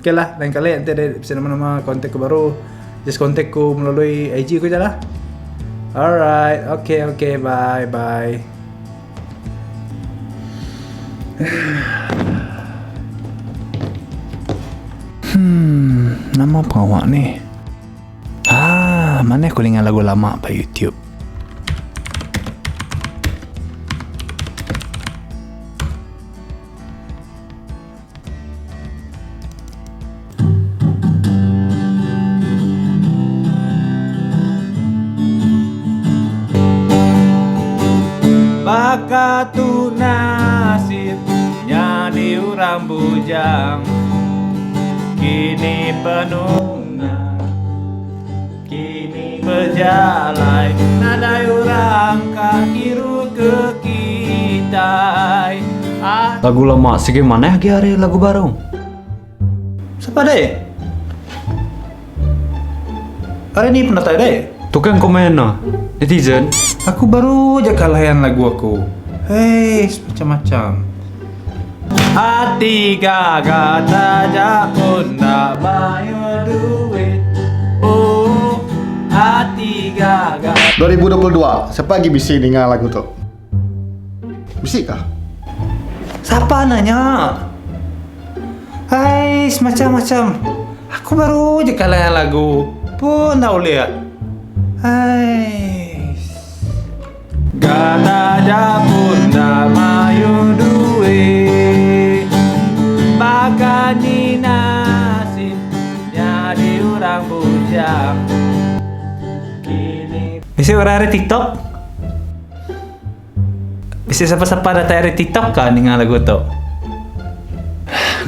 Okay lah, lain kali enti ada bisi nama-nama kontak ku baru, just kontak ku melalui IG ku aja lah. Alright, okay okay, bye bye. Hmm, nama pengawa ni? Ah, mana aku ninga lagu lama ba YouTube. Baka tu nasib nyadi urang bujang Kini penunga Kini bejalai Nadai urang ka kiru ke kitai Lagu lama sigi manah agi ari lagu baru. Sapa deh? Ari ni penatai deh? Tukang komen nah. Netizen. Aku baru aja kalayan lagu aku. Hei, macam-macam. Ati gaga taja pun enda mayuh duit. Oh, ati gaga. 2022, sapa agi bisi ninga lagu tu? Bisi kah? Sapa nanya? Ais macam-macam. Aku baru je kalah lagu. Pun enda ulih. Ais. Gata ja pun enda mayuh duit. Baka ni nasib nyadi urang bujang. Kini. Bisi orang ari TikTok? Bisi sapa-sapa datai ari TikTok ka ninga lagu tu.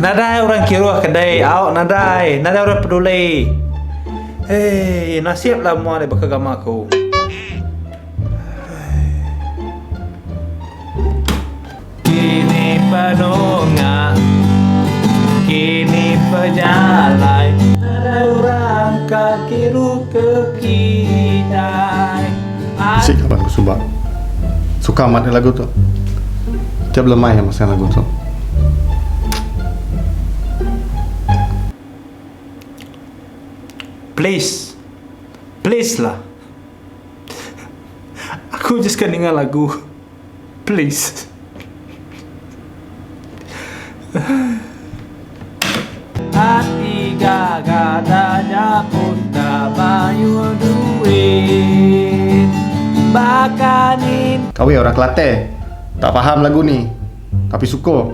Nadai orang kiruh kedai au nadai, nadai orang peduli. Hei, nasib lah mua dek baka gama aku. Kini penunga, kini pejalai Nadai orang ka kiruh ke kitai. Bisi kaban ku suba. Suka amat lagu tu. Tiap lemai iya masang lagu tu. Please. Please lah. Aku just ka ninga lagu. Please. Ati gaga taja pun tak mayuh duit Baka ni Kawe orang Kelantan tak faham lagu ni tapi suka.